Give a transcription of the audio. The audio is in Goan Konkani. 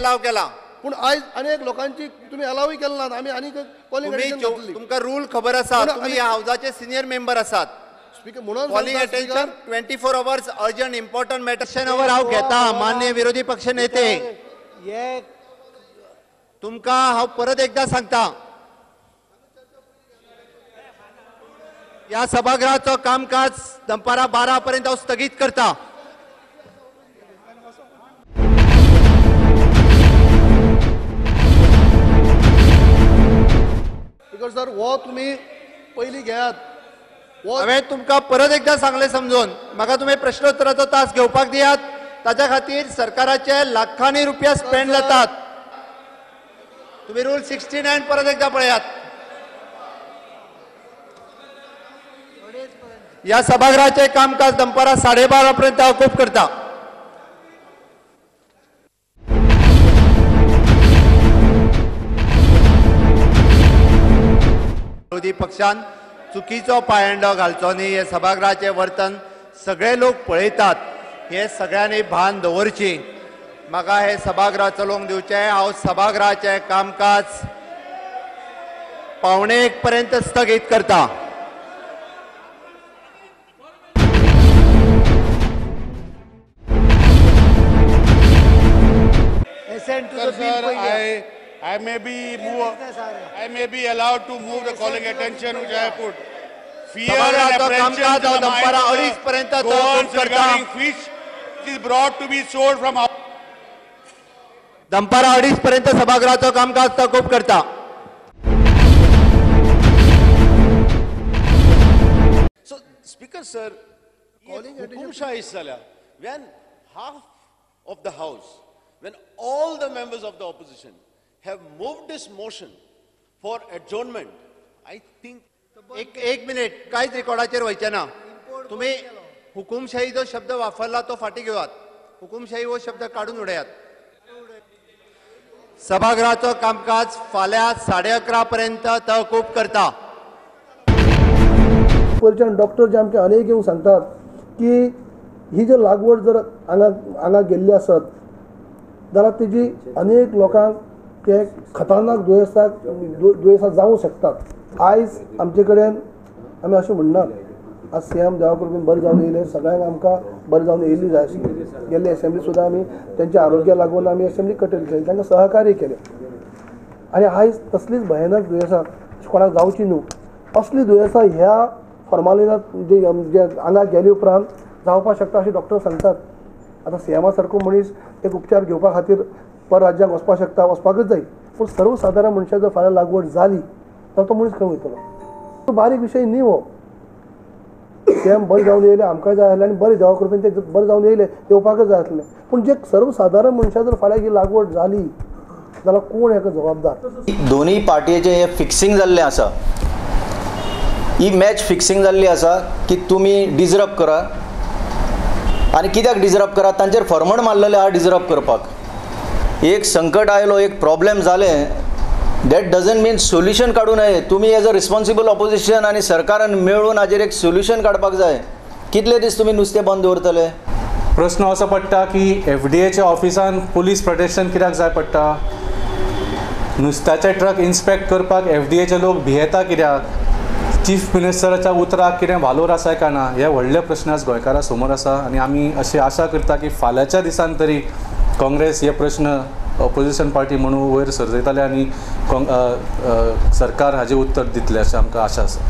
अलाव केला. पूण आयज अनेक लोकांची तुमी अलावूय केले ना. आमी आनीक कॉलिंग अटेन्शन, तुमकां रूल खबर आसा, तुमी ह्या हावजाचे सिनियर मेंबर आसात. म्हणून calling attention 24 hours urgent important matter our हांव घेता. मान्य विरोधी पक्ष नेते, तुमकां हांव परत एकदा सांगता, ह्या सभागृहाचो कामकाज दनपारां 12 पर्यंत हांव स्थगीत करता. सर हो तुमी पयलीं घेयात. हांवें तुमकां परत एकदा सांगलें समजून, म्हाका तुमी प्रश्नोत्तराचो तास घेवपाक दियात. ताच्या खातीर सरकाराचे लाखांनी रुपया स्पेंड जातात. तुमी रूल 69 परत एकदा पळयात. ह्या सभागृहाचें कामकाज दनपारां 12:30 पर्यंत तहकूब करता. विरोधी पक्षान चुकीचो पायंडो घालचो न्ही. हे सभागृहाचें वर्तन सगळे लोक पळयतात, हे सगळ्यांनी भान दवरची. म्हाका हे सभागृह चलोवंक दिवचें. हांव सभागृहाचें कामकाज 12:45 पर्यंत स्थगीत करता. Sir, I may be allowed to move the calling attention which I have put. Fear and apprehension to the mind of the Goans regarding fish is brought to be sold from. दनपारां 2:30 पर्यंत सभागृहाचो कामकाज तहकूब करता. So, Speaker sir, calling हुकुमशाही जाल्या when half of the house, when all the members of the opposition have moved this motion for adjournment, I think. एक मिनिट, कांयच रिकॉर्डाचेर वयचें ना. तुम्ही हुकुमशाही जो शब्द वापरला तो फाटी घेवात. हुकुमशाही हो शब्द काडून उडयात. सभागृहाचो कामकाज फाल्यां 11:30 पर्यंत तहकूब करता. पयरच्यान डॉक्टर जे आमचे अनेक येवन सांगतात की ही जर लागवड जर हांगा हांगा गेल्ली आसत जाल्यार तेजी अनेक लोकांक ते खतरनाक दुयेंसाक दुयेंसां जावंक शकतात. आयज आमचे कडेन आमी अशें म्हणनात, आज सीएम देवा कृपेन बरें जावन येयले, सगळ्यांक आमकां बरें जावन येयल्ली जाय आशिल्ली. गेल्ली एसेंब्ली सुद्दां आमी तेंच्या आरोग्या लागून आमी एसेंब्ली कटेल केली, तांकां सहकार्य केलें. आनी आयज तसलीच भयानक दुयेंसां कोणाक जावची न्हू असली दुयेंसां ह्या फॉर्मालिनात जे आंगाक गेले उपरांत जावपाक शकता अशें डॉक्टर सांगतात. आतां सीएमा सारको मनीस एक उपचार घेवपा खातीर पर राज्यांक वचपाक शकता, वचपाकच जाय. पूण सर्वसादारण मनशाक जर फाल्यां लागवड जाली तर तो मनीस खंय वयतलो? तो बारीक विशय न्ही हो. सीएम बरें जावन येयले आमकां जाय आसलें आनी बरें देवा कृपेन ते बरें जावन येयले, येवपाकच जाय आसलें. पूण जे सर्वसादारण मनशाक जर फाल्यां ही लागवड जाली जाल्यार कोण हेका जबाबदार? दोनूय पार्टीचें हें फिक्सिंग जाल्लें आसा, ही मॅच फिक्सिंग जाल्ली आसा की तुमी डिजर्व करा. आनी कित्याक डिजर्व करा? तांचेर फॉर्मड मारलेलें आहा डिजर्व करपाक. एक संकट आयलो, एक प्रॉब्लेम जालें, that doesn't mean solution काडूं नये. तुमी एज अ रिस्पॉन्सिबल ऑपोजिशन आनी सरकारान मेळून हाजेर एक सोल्युशन काडपाक जाय. कितले दीस तुमी नुस्तें बंद दवरतले? प्रश्न असो पडटा की एफडीएच्या ऑफिसान पुलीस प्रोटेक्शन कित्याक जाय पडटा? नुस्त्याचे ट्रक इन्स्पेक्ट करपाक एफडीएचे लोक भियेता कित्याक? चीफ मिनिस्टराच्या उतराक कितें वालोर आसा काय ना? हे व्हडले प्रश्न आज गोंयकारां समोर आसा आनी आमी अशी आशा करता की फाल्यांच्या दिसान तरी काँग्रेस हे प्रश्न ऑपोजिशन पार्टी म्हणून वयर सरजयतले आनी सरकार हाजें उत्तर दितलें अशें आमकां आशा आसा.